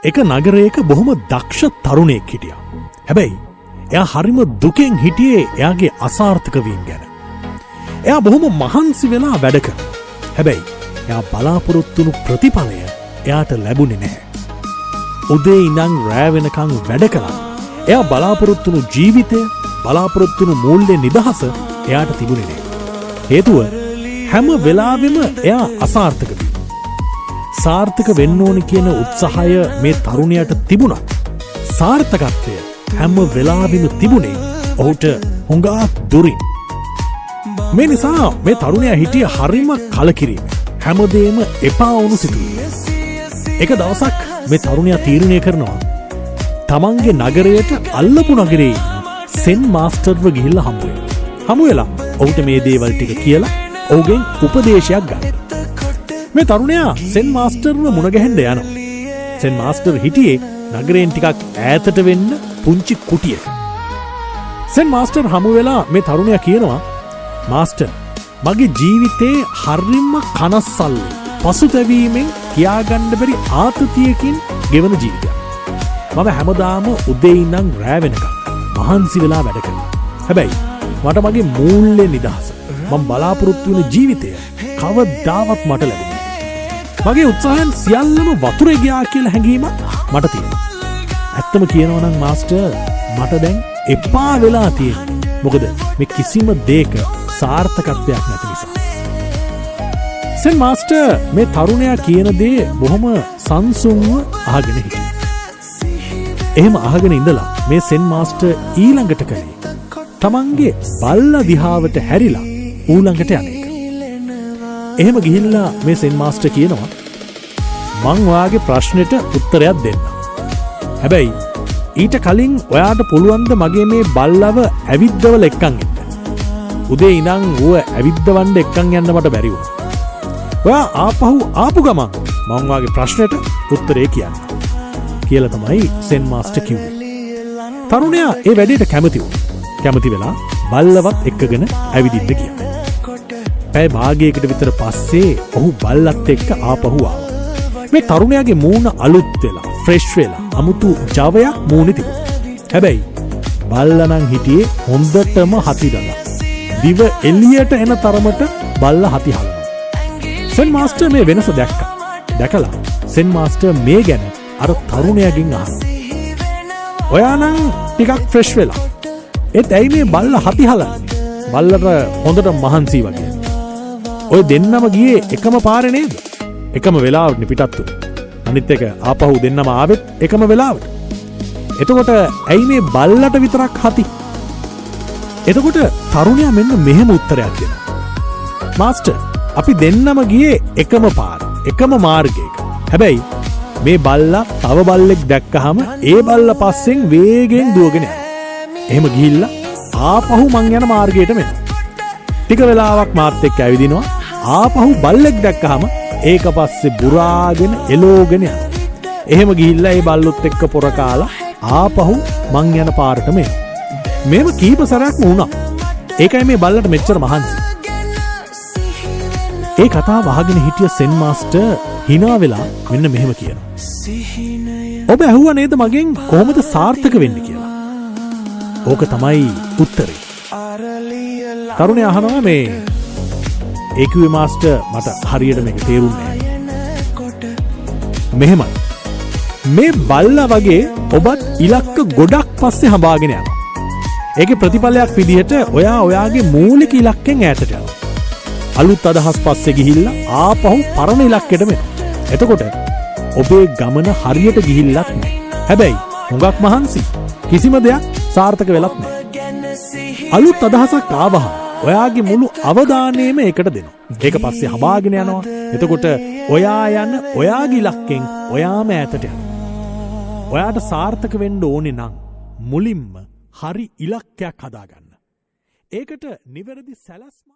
එක නගරයක බොහොම දක්ෂ තරුණයෙක් හිටියා. හැබැයි එයා හරිම දුකෙන් හිටියේ එයාගේ අසාර්ථක වීම ගැන. එයා බොහොම මහන්සි වෙලා වැඩ කරා. හැබැයි එයා බලාපොරොත්තු වුණු ප්‍රතිඵලය එයාට ලැබුණේ නැහැ. උදේ ඉඳන් රෑ වෙනකන් වැඩ කළා. එයා බලාපොරොත්තු වුණු ජීවිතය, බලාපොරොත්තු වුණු මූල්‍ය නිදහස එයාට තිබුණේ නැහැ. හේතුව හැම වෙලාවෙම එයා අසාර්ථක වී. සාර්ථක වෙන්න ඕනි කියන උත්සාහය මේ තරුණයාට තිබුණත් සාර්ථකත්වය හැම වෙලාවෙම තිබුණේ ඔහුට හුඟක් දුරින්. මේ නිසා මේ තරුණයා හිටිය හරිම කලකිරීම. හැමදේම එපා වුණු සිතුවිලි. එක දවසක් මේ තරුණයා තීරණය කරනවා තමන්ගේ නගරයට අල්ලපු නගරේ ඉන්න සෙන් මාස්ටර්ව ගිහිල්ලා හම්බ වෙන්න. හමු වෙලා ඔහුට මේ දේවල් ටික කියලා ඔහුගෙන් උපදේශයක් ගන්න. මේ තරුණයා සෙන් මාස්ටර්ව මුණ ගැහෙන්න යනවා. සෙන් මාස්ටර් හිටියේ නගරයෙන් ටිකක් ඈතට වෙන්න පුංචි කුටියක. සෙන් මාස්ටර් හමු වෙලා මේ තරුණයා කියනවා, මාස්ටර්, මගේ ජීවිතේ හරිම කනස්සල්ලේ පසුතැවීමෙන් කියාගන්න බැරි ආතතියකින් ගෙවන ජීවිතයක්. මම හැමදාම උදේ ඉඳන් රෑ වෙනකම් මහන්සි වෙලා වැඩ කරනවා. හැබැයි මට මගේ මූල්‍ය නිදහස, මම බලාපොරොත්තු වෙන ජීවිතය කවදාවත් මට ලැබුණේ නෑ. මගේ උත්සාහයන් සියල්ලම වතුරේ ගියා කියලා හැඟීමක් මට තියෙනවා. ඇත්තම කියනවා නම් මාස්ටර්, මට දැන් එපා වෙලා තියෙන්නේ. මොකද මේ කිසිම දෙයක සාර්ථකත්වයක් නැති නිසා. සෙන් මාස්ටර් මේ තරුණයා කියන දේ බොහොම සංසුන්ව අහගෙන හිටියා. එහෙම අහගෙන ඉඳලා මේ සෙන් මාස්ටර් ඊළඟට කළේ තමන්ගේ බල්ලා දිහාවට හැරිලා ඌ ළඟට යන එක. එහෙම ගිහිල්ලා මේ සෙන් මාස්ටර් කියනවා, මං ඔයාගේ ප්‍රශ්නෙට උත්තරයක් දෙන්න. හැබැයි ඊට කලින් ඔයාට පුළුවන් ද මගේ මේ බල්ලව ඇවිද්දවල එක්කන් එන්න? උදේ ඉඳන් ඌව ඇවිද්දවන්න එක්කන් යන්න මට බැරි වුණා. ඔයා ආපහු ආපු ගමන් මං ඔයාගේ ප්‍රශ්නෙට උත්තරේ කියන්න කියලා තමයි සෙන් මාස්ටර් කිව්වේ. තරුණයා ඒ වැඩේට කැමති වුණා. කැමති වෙලා බල්ලවත් එක්කගෙන ඇවිදින්න ගියා. පැය භාගයකට විතර පස්සේ ඔහු බල්ලත් එක්ක ආපහු ආවා. මේ තරුණයාගේ මූණ අලුත් වෙලා, ෆ්‍රෙෂ් වෙලා, අමුතු ජවයක් මූණේ තිබුණා. හැබැයි බල්ලා නම් හිටියේ හොඳටම හති දදා. දිව එළියට එන තරමට බල්ලා හති හලනවා. සෙන් මාස්ටර් මේ වෙනස දැක්කා. දැකලා සෙන් මාස්ටර් මේ ගැන අර තරුණයාගෙන් අහනවා. ඔයා නම් ටිකක් ෆ්‍රෙෂ් වෙලා. ඒත් ඇයි මේ බල්ලා හති හලන්නේ? බල්ලට හොඳට මහන්සි වගේ. ඔය දෙන්නම ගියේ එකම පාරේ නේද? එකම වෙලාවටනේ පිටත් වුනේ. අනිත් එක ආපහු දෙන්නම ආවෙත් එකම වෙලාවට. එතකොට ඇයි මේ බල්ලට විතරක් හති? එතකොට තරුණයා මෙන්න මෙහෙම උත්තරයක් දෙනවා. මාස්ටර්, අපි දෙන්නම ගියේ එකම පාර, එකම මාර්ගයක. හැබැයි මේ බල්ලා තව බල්ලෙක් දැක්කහම ඒ බල්ලා පස්සෙන් වේගයෙන් දුවගෙන යනවා. එහෙම ගිහිල්ලා ආපහු මං යන මාර්ගයටම එනවා. ටික වෙලාවක් මාත් එක්ක ඇවිදිනවා. ආපහු බල්ලෙක් දැක්කහම ඒක පස්සේ බුරාගෙන එලෝගෙන යනවා. එහෙම ගිහිල්ලා ඒ බල්ලොත් එක්ක පොර කාලා ආපහු මං යන පාරටම එනවා. මෙහෙම කීප සැරයක්ම වුණා. ඒකයි මේ බල්ලට මෙච්චර මහන්සි. ඒ කතාව අහගෙන හිටිය සෙන් මාස්ටර් හිනා වෙලා මෙන්න මෙහෙම කියනවා. ඔබ ඇහුවා නේද මගෙන් කොහොමද සාර්ථක වෙන්නේ කියලා? ඕක තමයි උත්තරේ. තරුණයා අහනවා, මේ ඒ කිව්වේ මාස්ටර්, මට හරියට මේක තේරුන්නේ නැහැ. මෙහෙමයි. මේ බල්ලා වගේ ඔබත් ඉලක්ක ගොඩක් පස්සේ හඹාගෙන යනවා. ඒකේ ප්‍රතිඵලයක් විදිහට ඔයා ඔයාගේ මූලික ඉලක්කෙන් ඈතට යනවා. අලුත් අදහස් පස්සේ ගිහිල්ලා ආපහු පරණ ඉලක්කෙටම එනවා. එතකොට ඔබේ ගමන හරියට ගිහිල්ලත් නෑ. හැබැයි හුඟක් මහන්සි. කිසිම දෙයක් සාර්ථක වෙලත් නෑ. අලුත් අදහසක් ආවහම ඔයාගේ මුළු අවධානයම ඒකට දෙනවා. ඒක පස්සේ හඹාගෙන යනවා. එතකොට ඔයා යන ඔයාගේ ඉලක්කෙන් ඔයාම ඈතට යනවා. ඔයාට සාර්ථක වෙන්න ඕනේ නම් මුලින්ම හරි ඉලක්කයක් හදාගන්න. ඒකට නිවැරදි සැලැස්ම